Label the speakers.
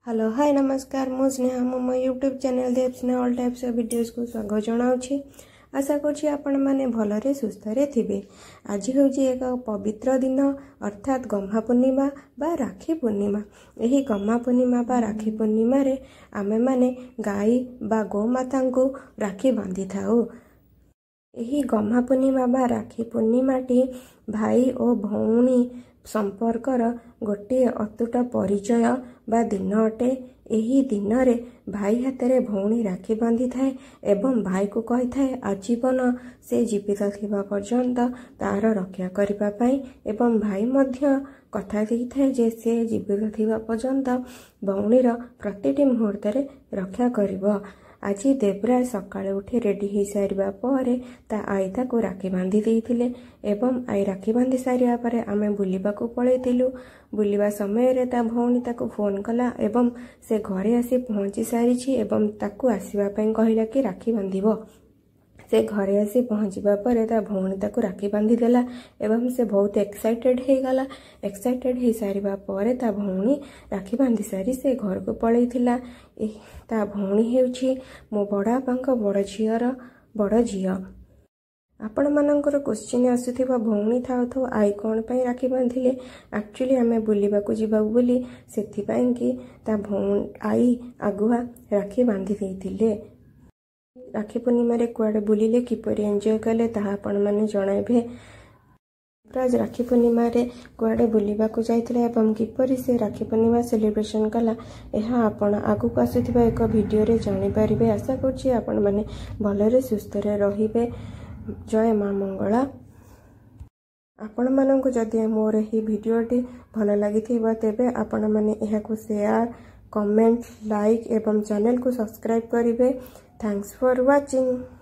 Speaker 1: Hello, ହାଏ, ନମସ୍କାର। ମୁଁ ସ୍ନେହା। ମୁଁ ମୋ YouTube channel Deb Sneha all types of ଭିଡ଼ିଓସ୍କୁ ସ୍ୱାଗତ ଜଣାଉଛି। ଆଶା କରୁଛି ଆପଣମାନେ ଭଲରେ ସୁସ୍ଥରେ ଥିବେ। ଆଜି ହେଉଛି ଏକ ପବିତ୍ର ଦିନ, ଅର୍ଥାତ୍ ଗହ୍ମା ପୂର୍ଣ୍ଣିମା ବା ରାକ୍ଷୀ ପୂର୍ଣ୍ଣିମା। ଏହି ଗହ୍ମା ପୂର୍ଣ୍ଣିମା ବା ରାକ୍ଷୀ ପୂର୍ଣ୍ଣିମାରେ ଆମେମାନେ ଗାଈ ବା ଗୋମାତାଙ୍କୁ ରାକ୍ଷୀ ବାନ୍ଧିଥାଉ। ଏହି ଗହ୍ମା ପୂର୍ଣ୍ଣିମା ବା ରାକ୍ଷୀ ପୂର୍ଣ୍ଣିମାଟି ଭାଇ ଓ ଭଉଣୀ ସମ୍ପର୍କର ଗୋଟିଏ ଅତୁଟ ପରିଚୟ ବା ଦିନ ଅଟେ। ଏହି ଦିନରେ ଭାଇ ହାତରେ ଭଉଣୀ ରାକ୍ଷୀ ବାନ୍ଧିଥାଏ ଏବଂ ଭାଇକୁ କହିଥାଏ ଆଜୀବନ ସେ ଜୀବିତ ଥିବା ପର୍ଯ୍ୟନ୍ତ ତାର ରକ୍ଷା କରିବା ପାଇଁ, ଏବଂ ଭାଇ ମଧ୍ୟ କଥା ଦେଇଥାଏ ଯେ ସେ ଜୀବିତ ଥିବା ପର୍ଯ୍ୟନ୍ତ ଭଉଣୀର ପ୍ରତିଟି ମୁହୂର୍ତ୍ତରେ ରକ୍ଷା କରିବ। ଆଜି ଦେବରାଜ ସକାଳୁ ଉଠି ରେଡ଼ି ହେଇସାରିବା ପରେ ତା ଆଈ ତାକୁ ରାକ୍ଷୀ ବାନ୍ଧି ଦେଇଥିଲେ ଏବଂ ଆଈ ରାକ୍ଷୀ ବାନ୍ଧି ସାରିବା ପରେ ଆମେ ବୁଲିବାକୁ ପଳେଇଥିଲୁ। ବୁଲିବା ସମୟରେ ତା ଭଉଣୀ ତାକୁ ଫୋନ୍ କଲା ଏବଂ ସେ ଘରେ ଆସି ପହଞ୍ଚି ସାରିଛି ଏବଂ ତାକୁ ଆସିବା ପାଇଁ କହିଲା କି ରାକ୍ଷୀ ବାନ୍ଧିବ। ସେ ଘରେ ଆସି ପହଞ୍ଚିବା ପରେ ତା ଭଉଣୀ ତାକୁ ରାକ୍ଷୀ ବାନ୍ଧିଦେଲା ଏବଂ ସେ ବହୁତ ଏକ୍ସାଇଟେଡ଼୍ ହେଇଗଲା। ଏକ୍ସାଇଟେଡ଼୍ ହେଇସାରିବା ପରେ ତା ଭଉଣୀ ରାକ୍ଷୀ ବାନ୍ଧି ସାରି ସେ ଘରକୁ ପଳେଇଥିଲା। ତା ଭଉଣୀ ହେଉଛି ମୋ ବଡ଼ ବାପାଙ୍କ ବଡ଼ ଝିଅର ବଡ଼ ଝିଅ। ଆପଣମାନଙ୍କର କୋଶ୍ଚିନ୍ ଆସୁଥିବ, ଭଉଣୀ ଥାଉ ଥାଉ ଆଈ କ'ଣ ପାଇଁ ରାକ୍ଷୀ ବାନ୍ଧିଲେ? ଆକ୍ଚୁଆଲି ଆମେ ବୁଲିବାକୁ ଯିବାକୁ ବୋଲି ସେଥିପାଇଁ କି ତା ଭଉଣୀ ଆଈ ଆଗୁଆ ରାକ୍ଷୀ ବାନ୍ଧି ଦେଇଥିଲେ। ରାକ୍ଷୀ ପୂର୍ଣ୍ଣିମାରେ କୁଆଡ଼େ ବୁଲିଲେ, କିପରି ଏନ୍ଜୟ କଲେ, ତାହା ଆପଣମାନେ ଜଣାଇବେ। ଦେବରାଜ ରାକ୍ଷୀ ପୂର୍ଣ୍ଣିମାରେ କୁଆଡ଼େ ବୁଲିବାକୁ ଯାଇଥିଲା ଏବଂ କିପରି ସେ ରାକ୍ଷୀ ପୂର୍ଣ୍ଣିମା ସେଲିବ୍ରେସନ୍ କଲା, ଏହା ଆପଣ ଆଗକୁ ଆସୁଥିବା ଏକ ଭିଡ଼ିଓରେ ଜାଣିପାରିବେ। ଆଶା କରୁଛି ଆପଣମାନେ ଭଲରେ ସୁସ୍ଥରେ ରହିବେ। ଜୟ ମା ମଙ୍ଗଳା। ଆପଣମାନଙ୍କୁ ଯଦି ମୋର ଏହି ଭିଡ଼ିଓଟି ଭଲ ଲାଗିଥିବ, ତେବେ ଆପଣମାନେ ଏହାକୁ ସେୟାର, କମେଣ୍ଟ, ଲାଇକ୍ ଏବଂ ଚ୍ୟାନେଲକୁ ସବସ୍କ୍ରାଇବ୍ କରିବେ। Thanks for watching.